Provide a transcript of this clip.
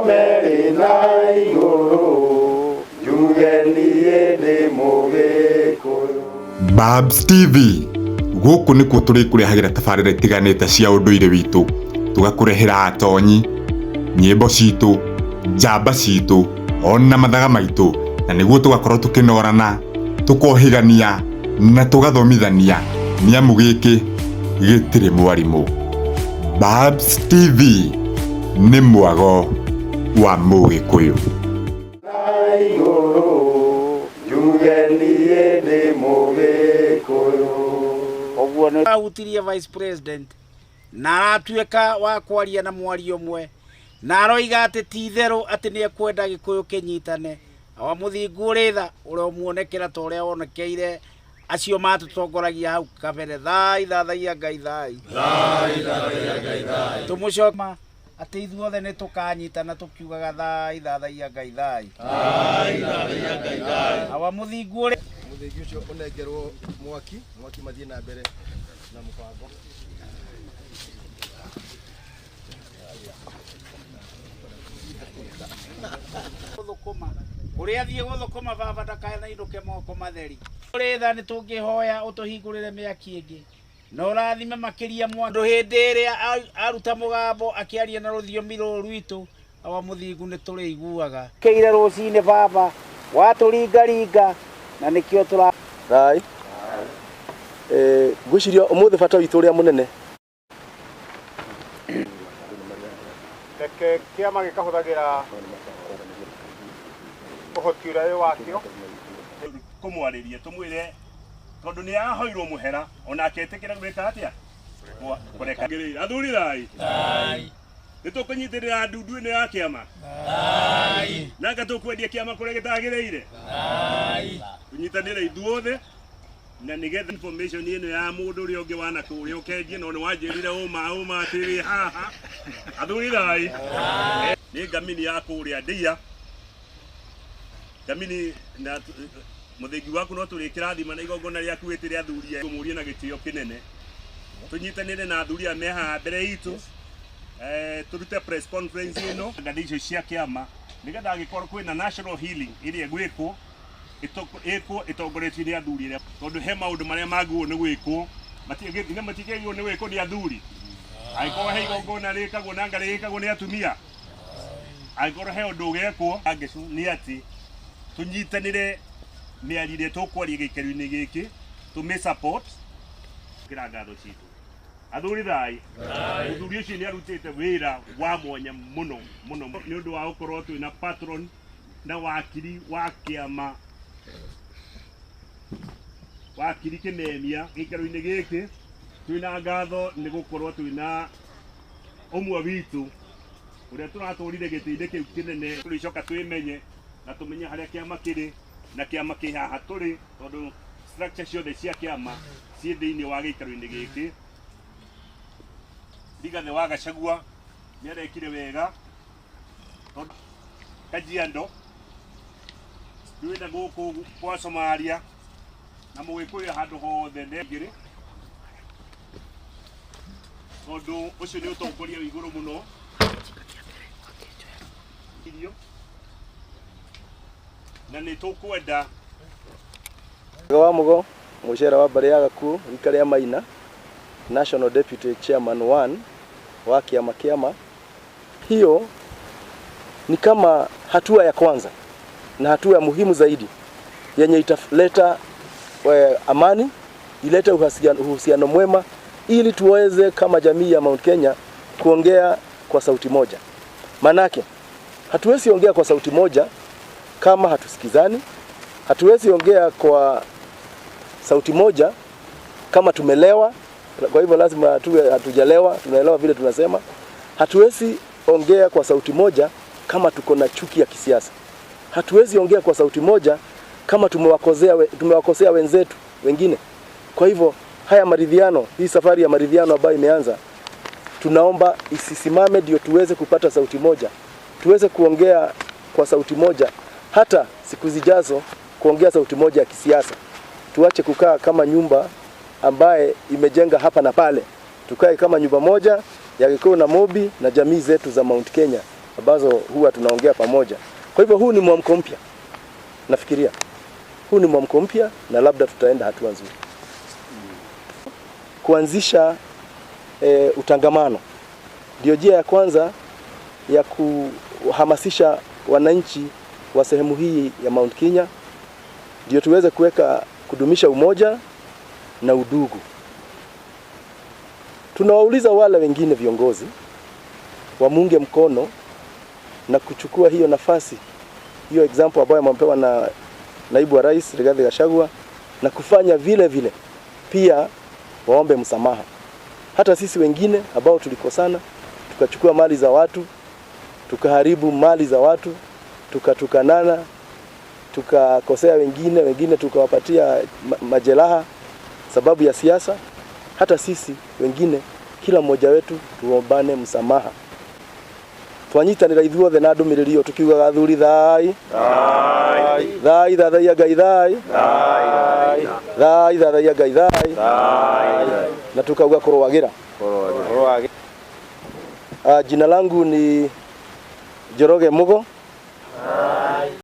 Merĩ na igũrũ njuge niĩ ndĩ Mũgĩkũyũ. Babs TV gũkũ nĩkuo tũrĩkũrehagĩra tabarĩra itiganĩte cia ũndũire witũ, tũgakũrehera atonyi, nyĩmbo citũ, njamba citũ ona mathaga maitũ, na nĩguo tũgakorwo tũkĩnorana, tũkohĩgania na tũgathomithania nĩamu gĩkĩ gĩtirĩ mwarimũ. Babs TV nĩ mwago wa Mũgĩkũyũ. Na igũrũ njuge niĩ ndĩ Mũgĩkũyũ. Ũguo nĩ ahutirie vice president na aratuĩka wa kwaria na mwario ũmwe na aroiga atĩ ti itherũ atĩ nĩ ekwenda Gĩkũyũ kĩnyitane. Awa Mũthingu ũrĩ tha ũromuonekera ta ũrĩa wonekeire acio matũtongoragia hau kabere. Thai thathaiya Ngai thai. Tũmũcoka atĩ ithuothe nĩ tũkanyitana tũkiugaga thai thathaiya Ngai thai. Awa Mũthingu ũrĩ Mũthĩgi ũcio ũnengerwo mwaki, mwaki mathiĩ na mbere na mũbango. Gũthũkũma ũrĩa athiĩ gũthũkũma baba ndakanainũke moko matheri. Ũrĩ tha nĩ tũngĩhoya ũtũhingũrĩre mĩaki ĩngĩ na ũrathime makĩria mwandũ hĩndĩ ĩrĩa aruta mũgambo akĩaria na rũthiomi rũrũ rwitũ. Awa Mũthingu nĩ tũrĩiguaga. Kĩire rũcinĩ baba watũringaringa na nĩkĩo tũra Thai. Ngwĩciria ũmũthĩ bata witũ ũrĩa mũnene Reke kĩama gĩkahũthagĩra ũhoti ũrĩa wĩ wakĩo kũmwarĩria tũmwĩre tondũ nĩ ahoirwo mũhera ona aketĩkĩra gwĩka atĩa kũreka athuri thai nĩ tũkũnyitĩrĩra ndundu ĩno ya kĩama nanga tũkwendia kĩama kũrĩa gĩtagĩrĩire tũnyitanĩre ithuothe na nĩgetha information ĩno ya mũndũ ũrĩa ũngĩ wana kũrĩa ũkengie no nĩ wanjĩrire ũma ũma atĩ wĩ haha athuri thai nĩ ngamini ya kũrĩa ndĩa ngamini na mũthingi waku no tũrĩkĩrathima na igongona rĩaku wĩtĩre athuri tũmũrie na gĩtĩo kĩnene tũnyitanĩre na athuri aya me haha mbere itũ tũrute press conference ĩno ngathĩ icio cia kĩama nĩgetha angĩkorwo kwĩna national healing ĩrĩa ĩgwĩkwo ĩkwo ĩtongoretio nĩ athuri arĩa tondũ he maũndũ marĩa magĩrĩirwo nĩ gwĩkwo matikĩagĩrĩirwo nĩ gwĩkwo nĩ athuri angĩkorwo he igongona rĩkagwo na ngarĩ rĩkagwo nĩ atumia angĩkorwo he ũndũ ũgekwo angĩcu nĩ atĩ tũnyitanĩre mĩario ĩrĩa tũkwaria gĩikaro-inĩ gĩkĩ tũmĩ support kĩra ngatho citũ athuri thai mũthuri ũcio nĩ arutĩte wĩra wa mwanya mũno mũno nĩ ũndũ wa gũkorwo twĩna patron na wakiri wa kĩama wakiri kĩmemia gĩikaro-inĩ gĩkĩ twĩna ngatho nĩ gũkorwo twĩna ũmwe witũ ũrĩa tũratũrire gĩtĩ-inĩ kĩu kĩnene tũrĩcoka twĩmenye na tũmenye harĩa kĩama kĩrĩ na kĩama kĩ haha tũrĩ tondũ structure ciothe cia kĩama ciĩ thĩinĩ wa gĩikaro-inĩ gĩkĩ. Rigathĩ wa Gachagua nĩ arekire wega tondũ Kajiado twĩna gũkũ kwa Somalia na Mũgĩkũyũ handũ hothe ndengĩrĩ tondũ ũcio nĩ ũtongoria wĩ igũrũ mũno irio na nĩ tũkwenda wa Mugo mũcera wa mbarĩ ya Gakuũ rika rĩa Maina National Deputy Chairman 1 wa kĩama kĩama. Hiyo ni kama hatua ya kwanza na hatua ya muhimu zaidi yenye italeta amani, ilete uhusiano mwema ili tuweze kama jamii ya Mount Kenya kuongea kwa sauti moja. Manake hatuwezi ongea kwa sauti moja kama hatusikizani, hatuwezi ongea kwa sauti moja kama tumelewa. Kwa hivyo lazima tuwe hatujalewa, tunaelewa vile tunasema. Hatuwezi ongea kwa sauti moja kama tuko na chuki ya kisiasa. Hatuwezi ongea kwa sauti moja kama tumewakosea wenzetu wengine. Kwa hivyo haya maridhiano, hii safari ya maridhiano ambayo imeanza, tunaomba isisimame ndio tuweze kupata sauti moja, tuweze kuongea kwa sauti moja, hata siku zijazo kuongea sauti moja ya kisiasa. Tuache kukaa kama nyumba ambaye imejenga hapa na pale, tukae kama nyumba moja ya Gikuyu na Mobi na jamii zetu za Mount Kenya ambazo huwa tunaongea pamoja. Kwa hivyo huu ni mwamko mpya, nafikiria huu ni mwamko mpya na labda tutaenda hatua nzuri kuanzisha utangamano. Ndio njia ya kwanza ya kuhamasisha wananchi wa sehemu hii ya Mount Kenya, ndio tuweze kuweka kudumisha umoja na udugu. Tunawauliza wale wengine viongozi wamuunge mkono na kuchukua hiyo nafasi, hiyo example ambayo amepewa na naibu wa rais Rigathi Gachagua, na kufanya vile vile pia waombe msamaha. Hata sisi wengine ambao tulikosana, tukachukua mali za watu, tukaharibu mali za watu, tukatukanana, tukakosea wengine, wengine tukawapatia majeraha sababu ya siasa. Hata sisi wengine, kila mmoja wetu tuombane msamaha. Twanyitanĩra ithuothe na ndũmĩrĩri ĩyo tukiugaga athuri thai thai thathaiya Ngai thai thai thathaiya Ngai thai na tukauga kũrũagĩra. Jina langu ni Njoroge Mugo.